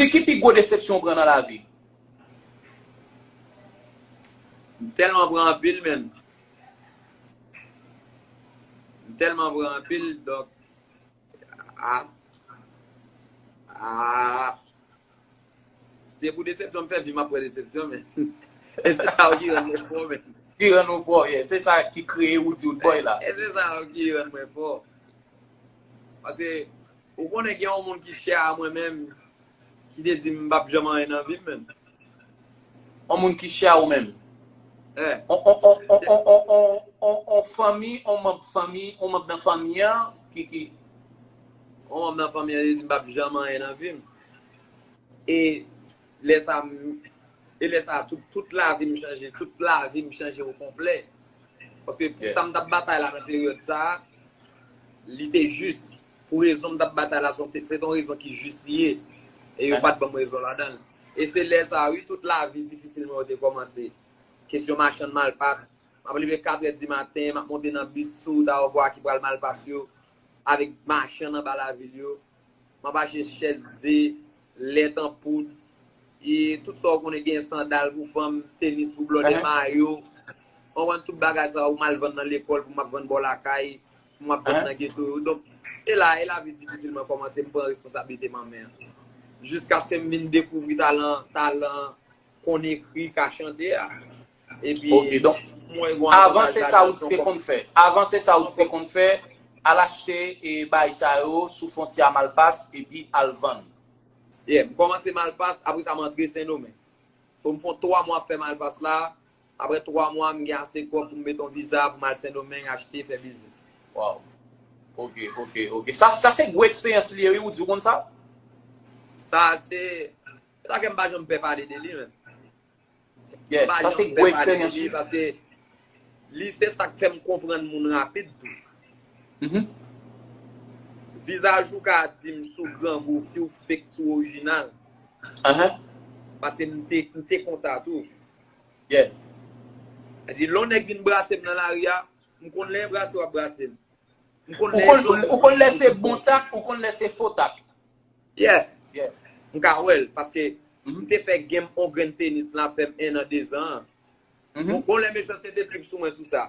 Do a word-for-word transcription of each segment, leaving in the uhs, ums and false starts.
Di ki pi gwo desepsyon w pran nan lavi? M tèlman pran anpil, menn. M tèlman pran anpil, donk, a, a, se pou desepsyon m fè vi, m ap pran desepsyon, menn. E se sa yo ki rann mwen fò, menn. Ki rann ou fò, yeah. Se sa ki kreye Woody Woodboy la. E se sa yo ki rann mwen fò. Paske, ou konnen gen yon moun ki chè a mwen menm, ki te di m m p ap janm anyen nan vi m, menn. Yon moun ki chè a ou menm. Eh, On, on, on, on, on, on, on, on fanmi, on manm fanmi, on manm nan fanmi an, ki, ki, yon manm nan fanmi an te di m m p ap janm anyen nan vi m. E lè sa, m- e lè sa, tout, tout lavi m chanje, tout lavi m chanje o konplè. Paske pou Yeah. sa m t ap batay la nan peryòd sa a, li te jis. Pou rezon m t ap batay la, se yon te- se te yon rezon ki jis li ye. E yo Hein? pa t ban m rezon ladan l. E se lè sa a, wi, tout lavi difisil mwen yo te kòmanse. Kesyon machann Malpas. M ap leve katrè di maten, m ap monte nan bis sou wout Awòbwa ki pral Malpas yo, avèk machann anba lavil yo. M ap achte chèz ze, lèt an poud, e tout sa w konnen gen, sandal pou fanm, tenis pou blòdè, Ahan. Mayo. Ou konprann, tout bagay sa yo, pou m al vann nan lekòl, pou m ap vann bò lakay, pou m ap vann Ahan. Nan geto yo. Donk, e la, e lavi difisil mwen kòmanse, m pran responsablite m an men an. Jiskaske m vin dekouvri talan, talan konn ekri, ka chante a. Epi, Ok, donk, mwen gen yon avan avantaj se ladan sa l, ou se te yon konn fè. Avan se sa ou te konn fè, al achte e bay sa yo sou fwontyè a Malpas epi al vann. Yeah, m kòmanse Malpas, apre sa m antre Sendomeng. So m fè twa mwa ap fè Malpas la, apre twa mwa m gen ase kòb pou m mete yon viza pou m al Sendomeng achte, fè biznis. Wow. Ok, ok, ok. Sa, sa se gwo eksperyans li ye, wi, ou di w konn sa? Sa se, sa fè m pa janm pè pale de li, menn. Yeah, M pa sa se janm gwo pè pale de eksperyans, li, wi. Paske li se sa k fè m konprann moun rapid tou. Mhm. Vizaj ou ka di m si w grangou, si w fake, si w orijinal. Ahan. Paske m te, m te konsa tou. Yeah. Sa di, lè yon nèg vin brase m nan lari a, m konn lè l brase w ap brase m. M konn Ou lè konn, l ou konn lè se bon tak, ou konn lè se fo tak. Yeah. Yeah. M ka wè l, paske Mhm. m te fè game on grenn tenis la, fè m en an, dezan an. Mhm. Bon, bon lè mechanste te trip sou mwen sou sa.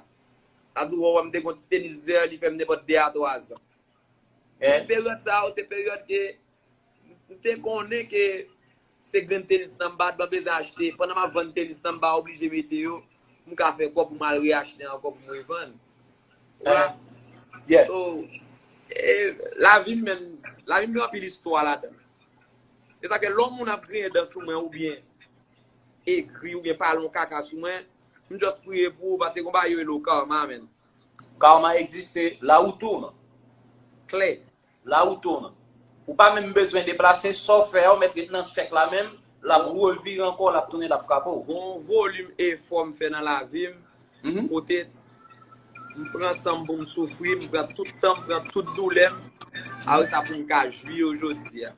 Sa di w wè m te gon ti tenis vè, li fè m nenpòt de a twa zan. Yeah. Peryòd sa yo, se peryòd ke m te konnen ke se grenn tenis nan m pa t bezwen achte. Pandan m ap vann tenis nan m pa oblije mete yo, m ka fè kòb pou m al reachte ankò pou m revann. Ou la? Yeah. So, e, lavi m menm, lavi m gen anpil istwa ladan l. Se sa ke lè yon moun ap griyen dan sou mwen oubyen ekri oubyen pale yon kaka sou mwen, m just priye pou ou paske gon bagay yo rele w karma, menn. Karma egziste, la ou tourne. Klè. La ou tourne. Ou pa menm bezwen deplase, sa w fè a, ou mèt ret nan sèk la menm, l ap revire ankò, l ap tounen, l ap frape w. Gon volim efò m fè nan lavi m, Mhm. kote m pran san m pou m soufri, m pran tout tan m, pran tout doulè m, apre sa pou m ka jwi yo jodi a.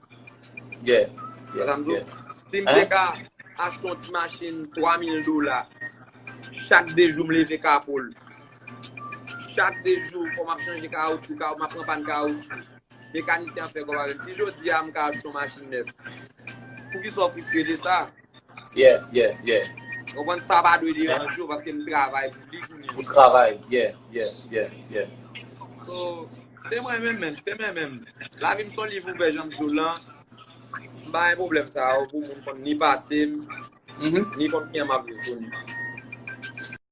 Yeah. Wè sa m di w? Yeah. Si m te ka achte yon ti machin twa mil dola, chak de jou m leve kapo l. Chak de jou, fò m ap chanje kawoutchou, kaw-, m ap pran pàn kawoutchou. Mekanisyen ap fè kòb avè m. Si jodi a m ka achte yon machin nèf, poukisa w fristre de sa? Yeah, yeah, yeah. Ou konprann, sa pa dwe deranje w paske m travay pou li kounye Ou a. Travay, yeah, yeah, yeah, yeah. So, se mwen menm, menm, se mwen menm. Lavi m se yon liv ouvè, jan m di w lan. M pa gen pwoblèm sa yo pou moun konn ni pase m, Mhm. ni konn kijan m ap viv kounye a.